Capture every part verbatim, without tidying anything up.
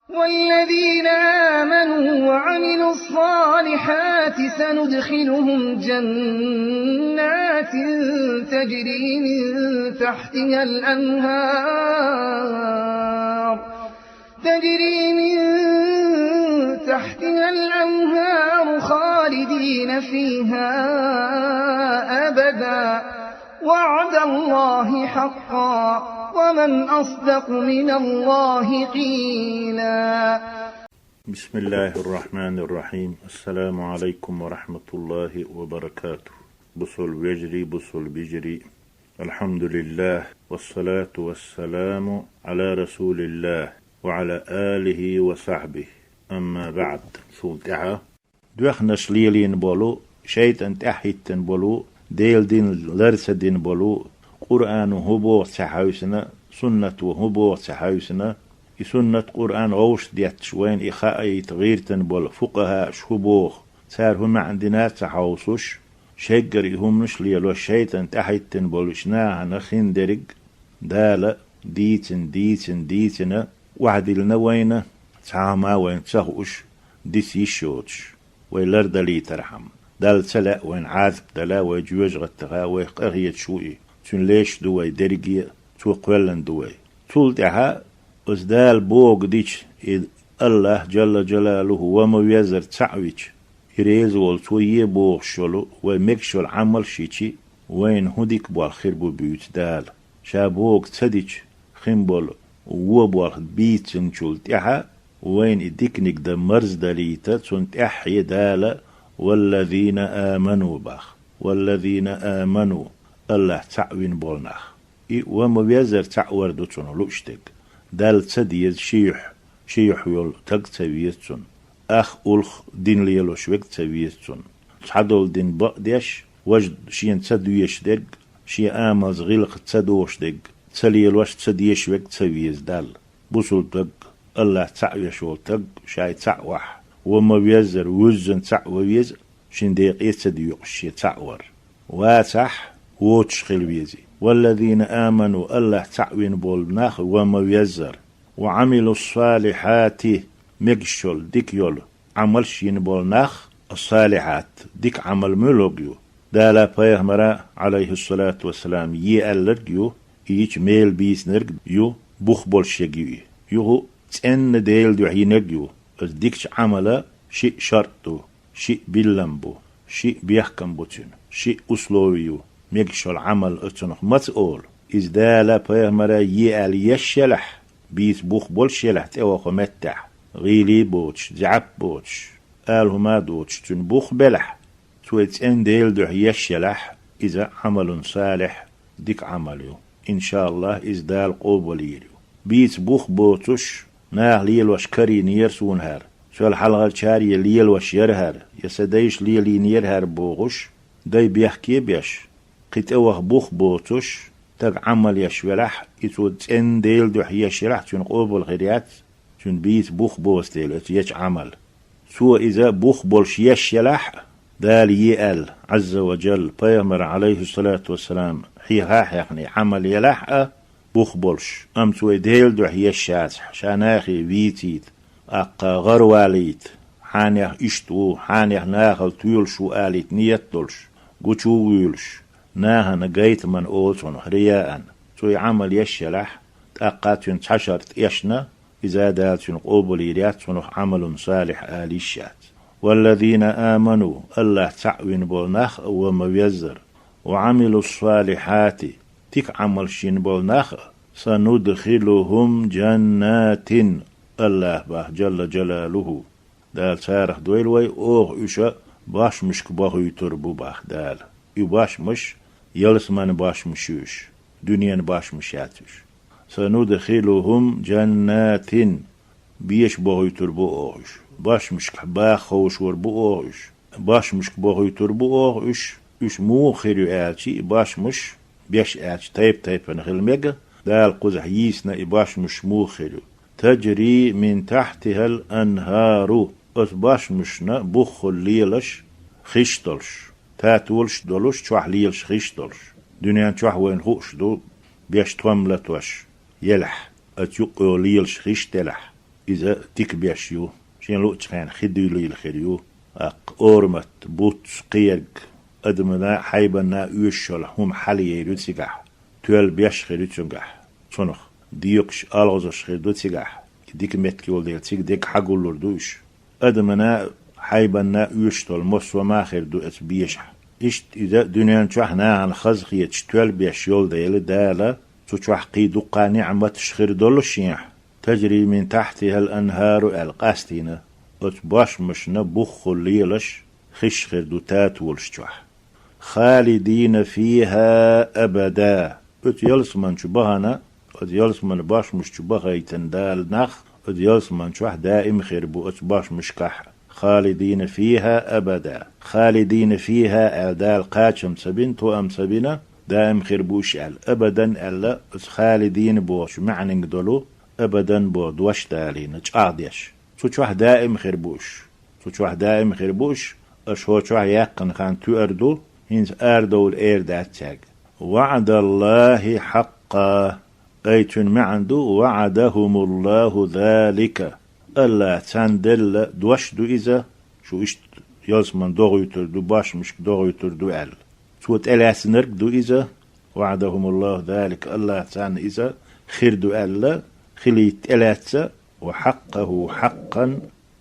والذين آمنوا وعملوا الصالحات سندخلهم جنات تجري من تحتها الأنهار تجري من تحتها الأنهار خالدين فيها أبدا وعد الله حقا ومن أصدق من الله قيلا. بسم الله الرحمن الرحيم. السلام عليكم ورحمة الله وبركاته. Бусалба вежарий, бусалба йижарий. الحمد لله والصلاة والسلام على رسول الله وعلى آله وصحبه. أما بعد. Цул тӀехьа доьхнаш лелийна болу, шайтӀан тӀаьхьахӀиттина болу, Делан дин лар ца дина болу, Къуръано хӀун боху ца хьаьвсина, суннато хӀун боху ца хьаьвсина, и суннат, Къуръан вовшах детташ вайна и хаийта гӀиртина болу фукъахӀааш хӀун боху, цара хӀун маьӀна дина ца хьовсуш, шеггара и хӀуманаш лелош шайтӀан тӀаьхьахӀиттина болчу нахана хиндерг Дала дийцина, дийцина, дийцина, охьадиллина вайна, цхьа хӀума вайна ца хууш, диц йиш йоцуш, вай лардалийтархьама. Далла ца лаьа вайна Ӏазап дала, вай жоьжахатаха, вайх къахеташ ву и. Цуьнан леш ду вай дерриге а, Цо кхоьллина ду вай. Цул тӀаьхьа оцу Дала богу дича, и АллахӀ, Джалла Джалалуху, ва ма веззара цхьаъ вича, и реза волу Цо е бохуш йолу, вай мегаш йолу Ӏамалш йичи, вайна хӀун дика болх хир бу буьйцу Дала. Ша богу ца дича, хин болу вон болх бийцинчул тӀаьхьа, вайна и диканиг дан марздалийта, цунна тӀаьххье Дала: «Валлазина аману», – бах. «Валлазина аману», АллахӀ цхьаъ вина болу нах. И ва ма веззара цхьаъ вар ду цунах лууш дерг. Далла ца деза ши юьхь, ши юьхь йолу таг ца веза цунна. Ах, улх, дин лелош верг ца веза цунна. Цхьадолу дин бакъдеш, важа шена ца доьшуш дерг, шен амалца гӀиллакх ца дохуш дерг, ца лелош, ца дешаш верг ца веза Далла. Бусалба таг, АллахӀ цхьаъ веш волу таг, шай цхьаъ вахь, ва ма веззара вуьззина цхьаъ ван веза, шен декъе ца доькъуш шен цхьаъ вар. Вацахь, воцуш хила веза. «Валлазина аману», АллахӀ цхьаъ вина болу нах ва ма веззара. «Ва Ӏамилуссалихьати», мегаш йолу, дика йолу Ӏамалш йина болу нах, ас-салихьат, дика Ӏамал муьлхарг ю? Дала пайхамара, Ӏалайхиссалату вассалам, е аьлларг ю, и йича мела бийцинарг ю, бух болуш ерг ю и. Юха цӀенна Делан дуьхьа йинарг ю. Оцу дикачу Ӏамала шиъ шарт ду, шиъ биллам бу, шиъ бехкам бу цуьнан, шиъ услови ю, мегаш йолу Ӏамал оцунах маца олу. Иза Дала пайхамара е аьлла еш елахь, бийца бух болуш елахь тӀевахо меттехь, гӀийла боцуш, заьӀап боцуш, ала хӀума доцуш цуьнан бух белахь, цо и цӀена Делан дуьхьа еш елахь, иза Ӏамалун салихь, дика Ӏамал ю. ИншааллахӀ, иза Дала къобалйийр ю. Бийца бух боцуш, наха лелош карийнера суна хӀара, сол хьалхарчара я лелош яра хӀара, я сан дайша лелийнера хӀара бохуш, дай бехке а беш, кхин тӀеваха бух боцуш, стаг Ӏамал еш велахь, и цо цӀена Делан дуьхьа еш елахь, цуьнан къобал хир яц, цуьнан бийца бух боцу дела оцу ечу Ӏамал. Цо иза бух болуш еш елахь а, Дала е аьлла, Ӏазза ва Джалла, пайхамара, Ӏалайхиссалату вассалам, хьеха а хьехна и Ӏамал елахь а, бух болуш, амма цо и Делан дуьхьа еш яцахь, ша нахе вийцийта, аккха гӀаравалийта, хьенех иштта ву, хьенех нахал тоьлуш ву алийта ниет долуш, гучу а вуьйлуш, нахана гайтаман олу цунах, рияан. Цо и Ӏамал еш елахь, тӀаккха цуьнан цхьа шарт эшна, иза Дала цуьнан къобалйийр яц, цунах Ӏамалун салихь ала йиш яц. «Валлазина аману», АллахӀ цхьаъ вина болу нах а ва ма веззара, «ва Ӏамилуссалихьати», дика Ӏамалш йина болу нах а, «санудхилухум джаннатин», АллахӀа бах, Джалла Джалалуху. Дала царах дойла вай, оха уьш бошмашка бохуьйтур бу, бах Дала. И бошмаш ялсаманин бошмаш ю уьш, дуьненан бошмаш яц уьш. «Санудхилухум джаннатин», беша бохуьйтур бу оха уьш. Бошмашкахь баха ховшор бу оха уьш. Бошмашка бохуьйтур бу оха уьш. Уьш муха хир ю аьлча, и бошмаш, беш аьлча, тайп-тайпана хила мега, Дала кхузахь йийцина и бошмаш муха хир ю. «Таджри мин тахьтихал анхару», оцу бошмашна буххула лелаш хиш долуш, татолаш а долуш, чохь лелаш хиш долуш. Дуьнен чохь вайна хууш ду, беш том латош елахь, оцу юккъехула лелаш хиш делахь, иза дика беш ю, шен луъучу хенахь хи дуьйлийла хир ю. ТӀаккха орамат, буц, кхерг, адамана, хьайбанна оьшуш йолу хӀума хьалаер ю цигахь, тоьлла беш хир ю цигахь, цунах декъаш, алгӀазаш хир ду цигахь. И дика меттиг йолу дела, цига дерг хьагуллур ду уьш. Адамана, хьайбанна оьшуш долу массо а ма хир ду оцу бешахь. Иштта иза дуьнен чохь нахана хазахеташ тоьлла беш йолу дела, Дала цу чохь кхин дуккха ниъматаш хир долу шен. تجري من تحتها الأنهار аьлла къастийна, оцу бошмашна буххула лелаш хиш хир ду татолаш чохь. خالدين فيها أبدا. Оцу ялсаман чу бахана, оцу ялсаман бошмаш чу бахийтина Дала нах, оцу ялсаман чохь даим хир бу оцу бошмашкахь. خالدين فيها أبدا. خالدين فيها аьлла Дала кхачам ца бина, тоам ца бина, даим хир бу уьш аьлла. Абадан аьлла, оцу خالدين бохучу маьӀниг долу, абадан боху дош далийна, чӀагӀдеш. Цу чохь даим хир бу уьш. Цу чохь даим хир бу уьш, аша хӀокху чохь яьккхина хан тоьар ду, хӀинца арадовла эр дац цаьрга. وعد الله حقا. Ай, цуьнан маьӀна ду, وعدهم الله ذلك. АллахӀа царна делла дош ду иза, шу иштта ялсаман догӀуьйтур ду, бошмашка догӀуьйтур ду аьлла. Цо тӀелаьцнарг ду иза, وعدهم الله ذلك, АллахӀа царна иза хир ду аьлла, хилийта тӀелаьцна, وحقه حقا,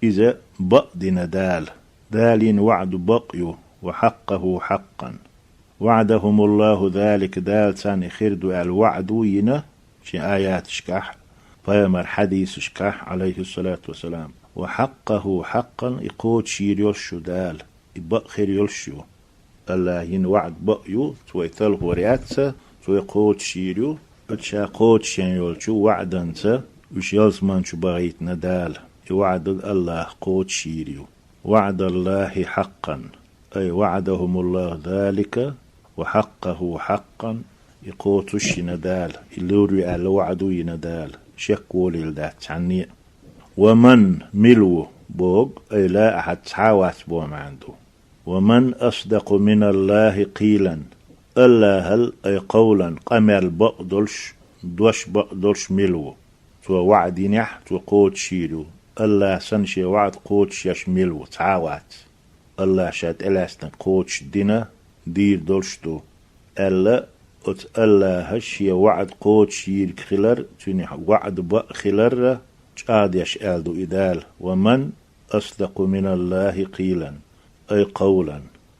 иза бакъ дина Дала. Дала йина ваӀду бакъ ю, وحقه حقا. وعدهم الله ذلك, Дала царна и хир ду аьлла ваӀду йина шен аяташкахь, пайхамар хьадисашкахь, عليه الصلاة والسلام. وحقه حقا, и кхочушйийр йолуш ю Дала, и бакъ хир йолуш ю. АллахӀа йина ваӀд бакъ ю, цо и талхор яц, цо и кхочушйийр ю, оцу ша кхочушъян йолчу ваӀданца уьш ялсаман чу бахийтина Дала. И ваӀд АллахӀа кхочушйийр ю. وعد الله حقا, أي وعدهم الله ذلك وحقه حقا, и кхочуш йина Дала, и лур ю аьлла ваӀду йина Дала, шек волийла дац цхьанне а. ومن, мила ву, боху, أي لا أحد, цхьа а вац боху маьӀна ду. ومن أصدق من الله قيلا, АллахӀал, أي قولا, къамел бакъ долуш, дош бакъ долуш мила ву? Цо ваӀд йинехь, цо кхочушйийр ю. АллахӀа санна шен ваӀд кхочушъеш мила ву? Цхьа а вац. АллахӀа ша тӀелаьцнарг кхочушдина, дийр долуш ду, аьлла, оцу АллахӀа шен ваӀд кхочушйийриг хилар, цуьнан ваӀд бакъ хиларра чӀагӀдеш аьлла ду и Дала: ومن أصدق من الله قيلا, أي قولا.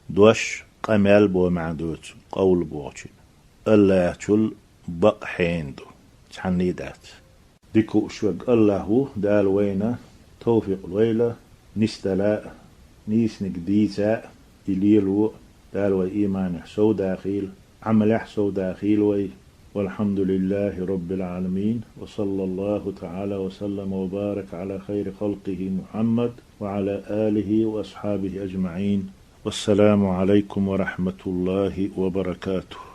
Дош, къамел боху маьӀна доцу, къовла бохучун. АллахӀчул бакъ хьенан ду, цхьанне а дац. Дика хууш верг АллахӀ ву, Дала вайна тавфикъ лойла, нисдала а, нийсаниг дийца а, и лело а, Дала вай ийманехь совдахийла, Ӏамалехь совдахийла вай. والحمد لله رب العالمين، وصلى الله تعالى وسلم وبارك على خير خلقه محمد وعلى آله وأصحابه أجمعين. والسلام عليكم ورحمة الله وبركاته.